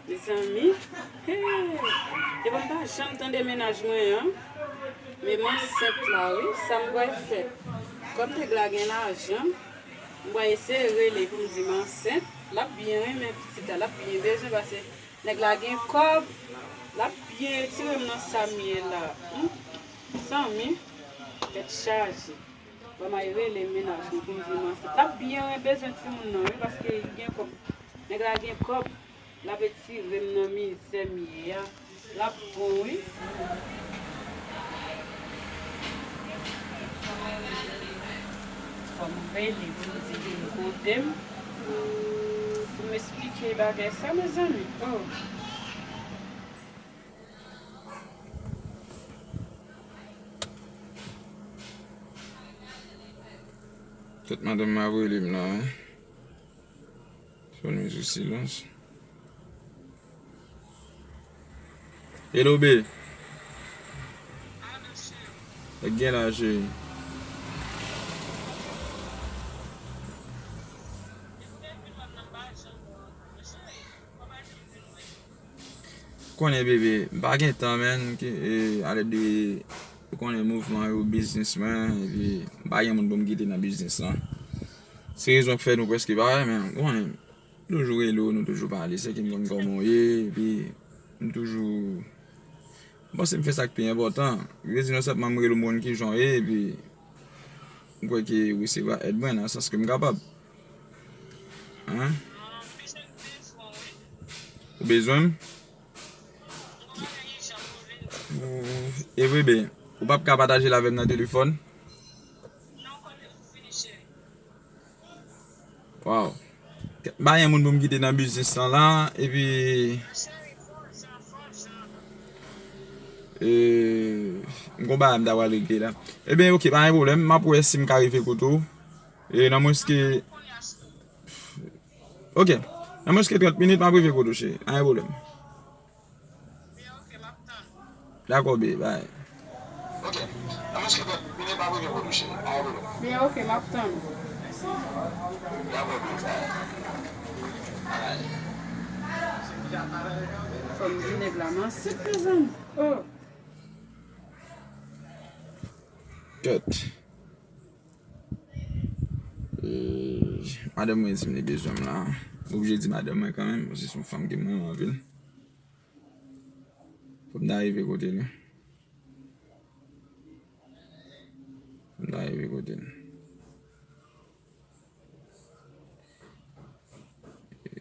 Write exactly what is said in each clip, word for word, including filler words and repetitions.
Mezanmi, hey, epi m pa janm tande mennaj mwen an, men m ansent la wi, sa m pral fè? Kòm nèg la gen lajan, m pral eseye rele pou m di m ansent, l ap byen renmen pitit la, l ap byen bezwen pase nèg la gen kòb, l ap byen retire m nan sa m ye la. Hmm? Zanmi, tèt chaje. Ban m al rele mennaj mwen pou m di m ansent. L ap byen bezwen timoun nan wi, paske li gen kòb. Nèg la gen kòb, l ap retire m nan mizè m ye a. L ap bon wi. Fò m rele pou m di li vin kote m, pou m esplike bagay sa, mezanmi. Oh. Kèt, madanm mwen ap rele m la, wi. Fò nou sou silans. Hello, bae. Nèg gen la, cheri. Konnen, bebe, m pa gen tan, menn, ki, e, alèd de, ou konnen mouvman yo, biznis mwen, epi m pa gen moun pou m kite nan biznis lan. Se rezon k fè nou prèske pa wè, men, ou konnen, m toujou rele w, nou toujou pale, se ki m konn kòman w ye, epi m toujou, m panse m fè sa k pi enpòtan. Vle di non sèlman m rele w, m konn kijan w ye, epi m kwè ke w resevwa èd mwen nan sans ke m kapab. Hein? Ou bezwen m? E vre, ben, ou p ap ka pataje l avè m nan telefòn? Waw. M pa gen moun pou m kite nan biznis lan la, epi, e, m gon bagay m ta pral regle la. Ebyen, oke, pa gen pwoblèm. M ap wè si m ka rive kote w. E nan mwens ke, oke, nan mwens ke trant minit, m ap rive kote w, cheri. Pa gen pwoblèm. Dakò, bae, bye. Oke. Nan mwens ke trant minit, m ap rive kote w, cheri. Pa gen pwoblèm. Byen, oke, m ap tann ou. Dakò, bae, bye. Bye. Fò m di nèg la m ansent, mezanmi. Oh. Kèt. E, madanm mwen di m li bezwen m la. M oblije di madanm mwen kanmenm, paske se yon fanm ke m renmen anpil. Fò m ta rive kote l wi. Fò m ta rive kote l.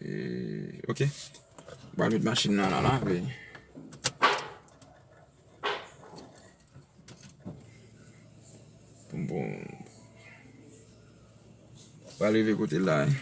E, oke. M pral met machin nan la, la, epi Bon, bon. Pral rive kote l la, wi.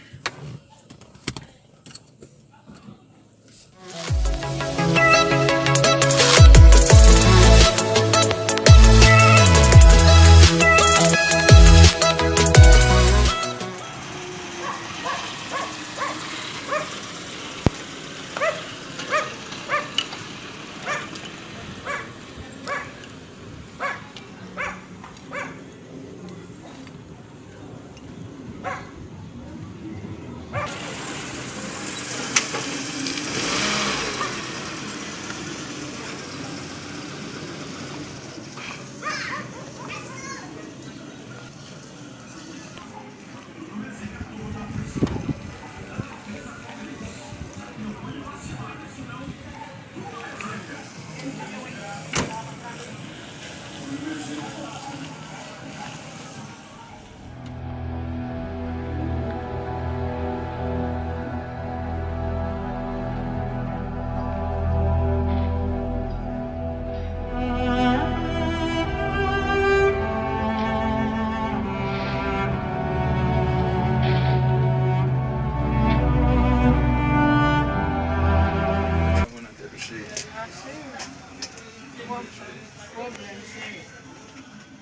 Pwoblèm, cheri.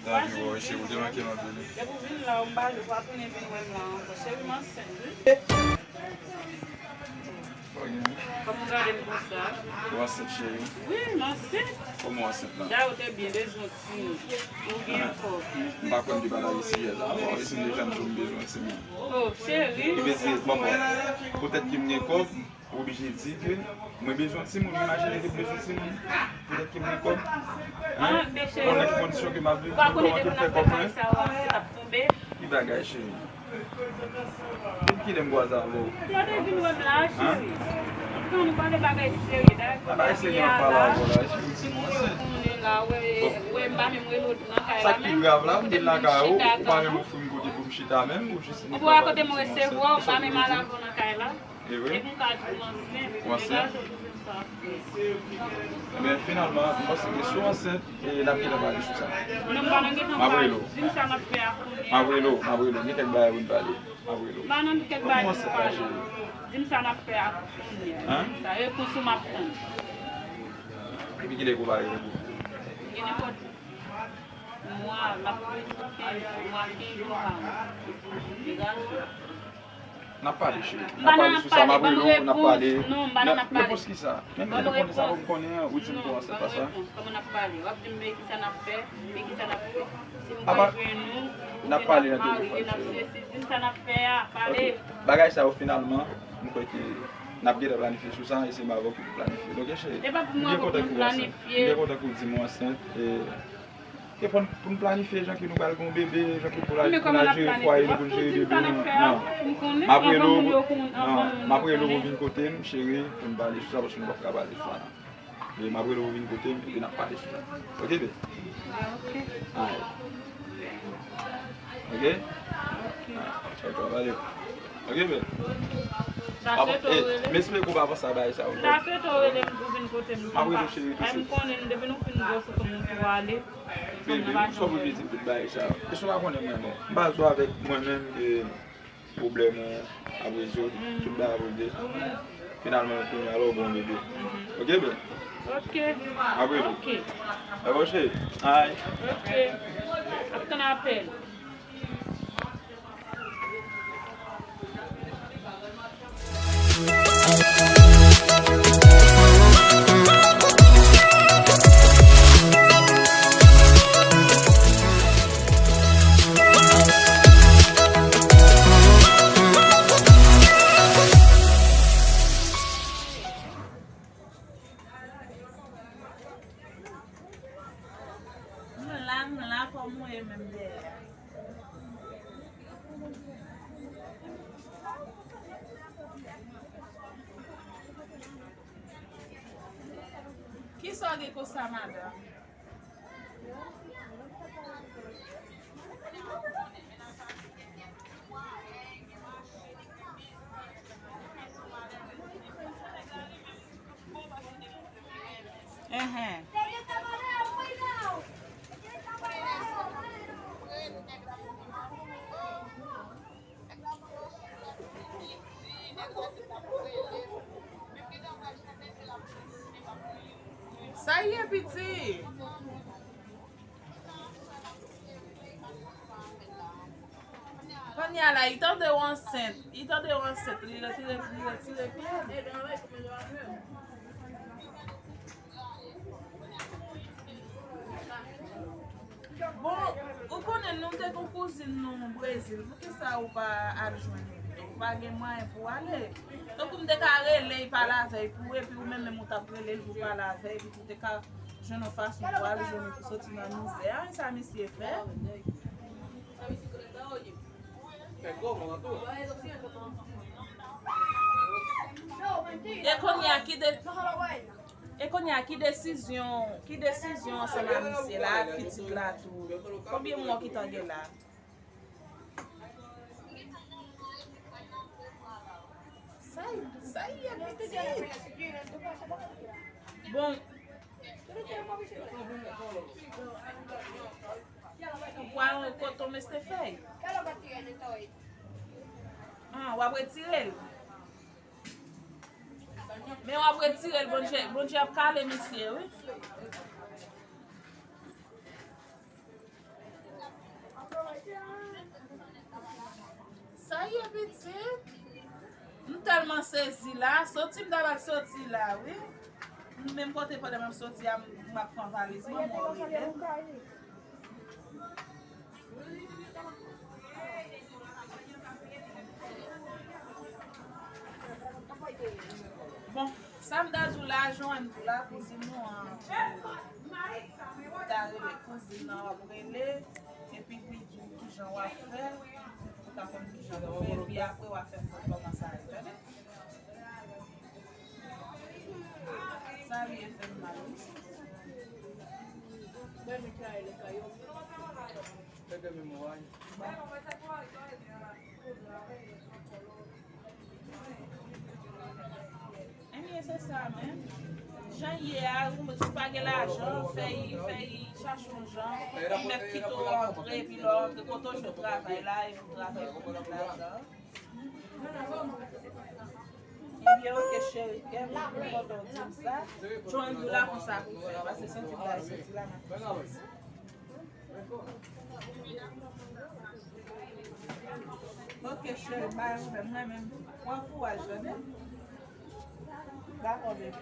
Lavi w, cheri, ou te manke m anpil. Depi w vin la, ou m pa jwe, ou pa tounen vin wè m la ankò. Cheri, m ansent, wi. Kòman w gade m konsa? Ou ansent, cheri? Wi, m ansent. Kòman w ansent la? Dayè, ou te byen bezwen timoun. Ou gen kòb. M pa konn ki bagay sijè la. Bon, e si m deja m di w m bezwen timoun. Oh, cheri. Ki vle di, manman, poutèt ke m gen kòb, ou oblije di ke mwen bezwen timoun. Imajine ke m bezwen timoun. Poutèt ke m gen kòb. Hein? Konnen ki kondisyon ke m ap viv, kòman ke m fè kòb mwen. Ki bagay, cheri? Depi kilè m kwaze avè w? Lè w te vin wè m la, cheri. Ann nou pale bagay serye, dakò? Pa bagay serye m ap pale avè w la, cheri, ou di m ansent. Bon. Sa k pi grav la, m vin lakay ou, ou pa menm ofri m kote pou m chita menm, ou jis vin lakay ou, ou di m ansent. Ou pa kote m resevwa w, ou pa menm al avè w nan kay la. E vre? Epi m ka di w ansent. Ou ansent? Ebyen, finalman, m panse ke si w ansent, e, n ap gentan pale sou sa. Non, m pa nan gentan pale. M ap rele w. Di m sa n ap fè a kounye a. M ap rele w, m ap rele w. Gen kèk bagay pou n pale. M ap rele w. M pa nan kèk bagay pou n pale. Di m sa n ap fè a kounye a. Hein? Sa repons ou m ap tann. Epi kilè pou pale pou? Gen nenpòt mwa, l ap kenz, mwa kenz jou pa mwa. Epi, epi gason. N ap pale, cheri. N ap pale sou sa, m ap rele w, n ap pale. Non, m pa nan ap pale. Repons ki sa? Men m te konnen sa pou m konnen an, ou di m pou ansent pa sa. Kòman n ap pale? W ap di m men ki sa n ap fè, men ki sa n ap fè. Si m ka jwenn ou, n ap pale nan telefòn, cheri. Di m sa n ap fè a, pale. Ok. Bagay sa yo, finalman, m kwè ke n ap gentan planifye sou sa, e se m avè w ki pou planifye. Ok, cheri? M byen kontan ke w ansent. M byen kontan ke w di m ou ansent. E E pou n, pou n planifye jan ke nou pral gen yon bebe, jan ke pou n al jere fwaye nou, pou n jere bebe nou. Non. M ap rele w, non, m ap rele w pou w vin kote m, cheri, pou n pale sou sa, paske nou p ap ka pale sou sa la. E m ap rele w pou w vin kote m, epi n ap pale sou sa. Ok, babe? Ah, ok. Alright. Ok? Ok. Alright. Tchaw, tchaw, pale. Ok, babe? Sa se to rele m. M espere ke w pa panse a bagay sa yo. Sa se to rele m pou vin kote m. M ap rele w, cheri, tousuit. M konnen depi nou fin gwòs ou konn ou tou ale. Baby, ou sòt pou vin di m tout bagay sa yo. Èske w pa konnen mwen menm? M pa di w avèk mwen menm ke pwoblèm ou ap rezoud, tout bagay ap regle. Finalman, kounye a la, ou gen yon bebe. Ok, babe? Ok. M ap rele w. Ok. Dakò, cheri? Alright. Ok. Ap tann apèl. M la, m la, kòman w ye menm dèyè a? Kisa w gen konsa, madanm? Enhen. Sa ye, pitit? Kounye a la, li tande w ansent. Li tande w ansent. Li retire, li retire pye l. Bon, ou konnen nou te gen kouzin nou Brezil. Poukisa ou pa al jwenn li pito? Ou pa gen mwayen pou w ale? Tankou m te ka rele l, pale avè l pou ou, epi ou menm menm ou t ap rele l pou pale avè l, epi ou te ka jwenn yon fason pou al jwenn li pou soti nan mizè a, sa misye fè. E kounye a ki de, e kounye a ki desizyon, ki desizyon ansanm a misye la, ak pitit la tou? Konbyen mwa w gentan gen la? Sa, sa ye pitit. Bon. Ou pral kote w mete fèy? Ah, w ap retire l. Men w ap retire l, Bondye, Bondye ap kale misye, wi. Pitit, m tèlman sezi la, soti m ta pral soti la, wi. M menm kote pandan m ap soti a, m ap pran valiz mwen, mwen rive. Bon, sa m ta di w la, Joanne di w la, kouzin nou an, ou ta rele kouzin nan, w ap rele, epi li di w kijan w ap fè, ou ta konn kijan pou fè, epi apre w a fè m konn kòman sa ye, tande? Sa vye fè m mal, wi. Ebyen, se sa menm. Jan l ye a, ou, si w pa gen lajan, fè y, fè y chache yon jan. Li mèt kite w antre, epi lè w antre, kote w jwe travay la, epi w travay pou w mèt lajan. Ebyen, oke, cheri, kè m, m kontan w di m sa. Joanne di w la konsa pou fè, paske santi bagay soti la nan fè. Oke, cheri, bay ou menm, mwen menm. Pran kouraj, tande? Dakò, bebe.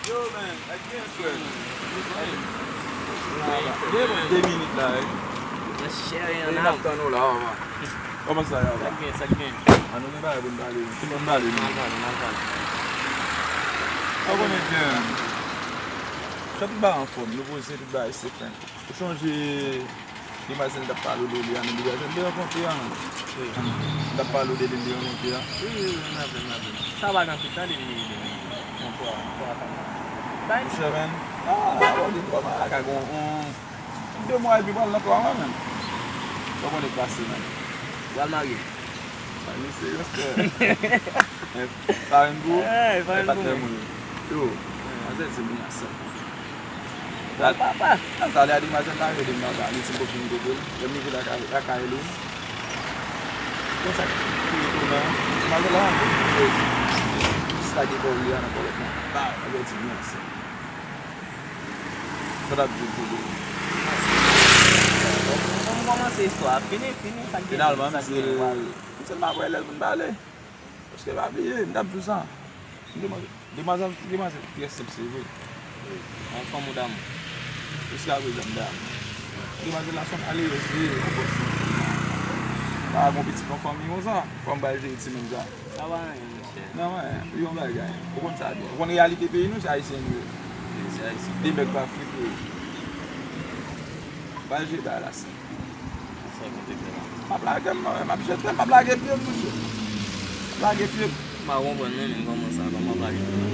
Yo, man, like, bien, frè. Gen de minit la, wi. Monchè, e n ap tann ou la, mama. Kòman sa ye, mama? Sa k gen, sa k gen? An, nou gen bagay pou n pale, wi. Ki pou n pale, wi? N al pale, n al pale. Sa w konnen, Jen? Sa tout bagay anfòm, nou poze tout bagay se fenk. Ou chonje demwazèl m t ap pale w de li a nan bibliyotèk, m te rankontre a, man. Wi. M t ap pale w de li, m te rankontre a. Wi, wi, wi, m raple, m raple. Sa pa gen anpil tan depi, depi yon twa, twa, kat mwa. Bay. Monchè, man. Ah, bon, de twa mwa, la ka gon, on, de mwa epi pral nan twa mwa, man. Sa w konnen k pase, man. Pral marye. Sa misye, respè. Sa vin pou ou? Ey, sa vin pou mwen. Yo, manzè di m li ansent. Papa. Talè a demwazèl la rele m nan, li di m pou vin kote l. Lè m rive lakay, lakay li. Konsa, pou li tounen. Demwazèl la, jis lage kò li a nan tòlèt mwen. Ba, manzè di m li ansent. Sa t ap di l toujou. Kòm kòmanse istwa a, fini, fini, sa k gen, finalman, sa k gen, misye, misye m ap wè lè l vin pale. Paske pa bliye, m t ap di w sa. M demande, demwazèl, demwazèl trè senp, se vre. Wi. Yon fanm ou damou. Jiska prezan, m damou. Demwazèl la se yon malerèz li ye, ou konprann? Pa gon pitit nan fanmi konsa, fò m ba l jere timoun sa. Sa pa anyen, monchè. Non, men, li yon bagay. Ou konn sa byen. Ou konn reyalite peyi nou, se ayisyen nou ye. Wi, se ayisyen. De bèk pa fri pou yo. Ba l jere bagay la, sè. Sa kote fè la. M ap lage m, m ap jete, m ap lage pye m, monchè. M ap lage pye m. M pa konprann non, men kòman sa, kòman w pa jete la?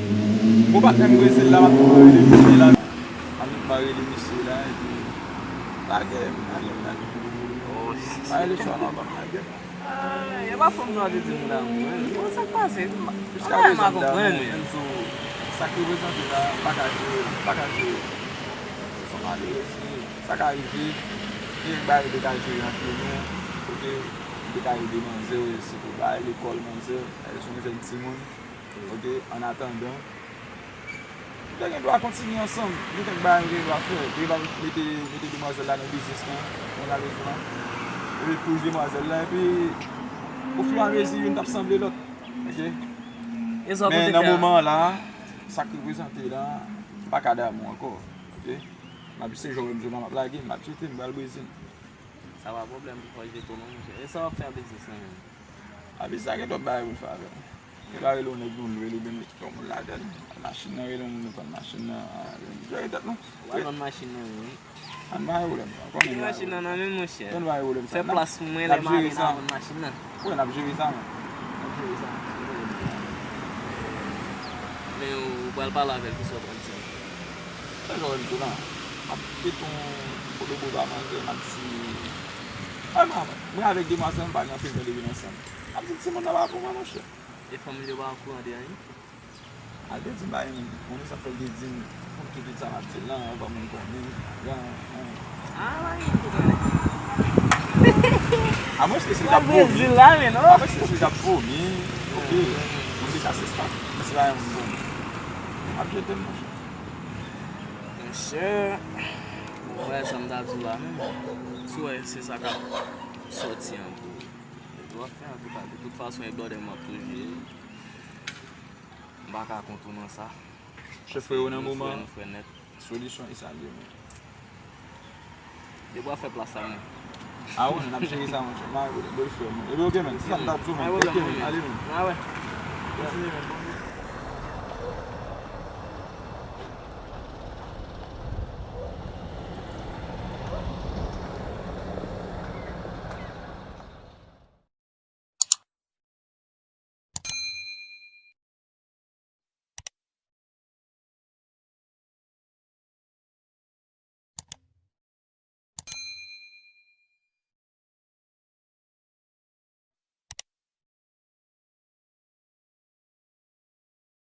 Bon, patnè m Brezil la, m ap rele misye la. M ap rele misye la, epi lage m, lage m, lage m. Oh, shit. Lage m. Ah, e pa fanm sa w te di m damou, wi. Bon, sa k pase? Jiska prezan, m pa konprann, men. Menm si w, sa k reprezante la, m pa ka jere, m pa ka jere. Se yon malerèz li ye. Sa ka rive, gen bagay nou te ka jere ant nou, oke, nou te ka ede manzè, sitou bay lekòl manzè, si w jwenn timoun, oke, an atandan, nou te gen dwa kontinye ansanm, gen kèk bagay nou te gen dwa fè, nou te gen dwa mete, mete demwazèl la nan biznis lan, nan biznis lan, epi pou demwazèl la, epi ofiramezi, youn t ap sanble lòt, oke? Men nan moman an la, sa k reprezante la, pa ka damou ankò. Ok? M ap se jan w wè m jodi a m ap lage, m ap jete, m pral Brezil. Sa pa pwoblèm pou fò jete w non monchè. E sa w ap fè a biznis lan menm? A biznis la gen twòp bagay pou l fè avè l. Li pa rele yon nèg nou lwe l oubyen met yon moun ladan l. Machin nan rele yon moun nou vann machin nan. Jere tèt nou. W al vann machin nan wi. Ann pa gen pwoblèm. Konnen Kite machin nan nan men monchè. Ann pa gen pwoblèm. Fè plas pou mwen lè m ale n a vann machin nan. Wi, n ap jere sa man. N ap jere sa. Men ou pral pale avè l kisa w pral di. Sa jwenn tou la. M ap kite yon kote bouda manje, m ap di. Ay manman, mwen avèk demwazèl m pa gen anpil tan depi n ansanm. M ap di timoun nan pa pou mwen monchè. E fanmi l yo pa okouran de anyen? Al te di m pa gen moun, konnen sa fè l te di m pou m kite sa m ap di l lan anvan moun konnen. Jan, Ah, pa gen moun ki konnen. Amwens ke se l t ap vomi. Brezil la men non. Amwens ke se l t ap vomi. Ok. Moun deja sispann. Men se pa gen moun konnen. M ap jete m monchè. Monchè, ou wè sa m t ap di w la menm. Si w wè se sa k ap sòti an pou ou. E w ap fè an tou ka. De tout fason e blòdè m ap toujou ye. M pa ka kont ou nan sa. Chèf frè yo nan Nou frè moman nou frè nèt. Solisyon e sa l ye menm. Depi w ap fè plas la menm. A wi, n ap jere sa monchè. M a bèl frè mwen. Epi ok menm, se sa m t ap di w menm. Ok menm, ale menm. Ah ouais. Kontinye menm.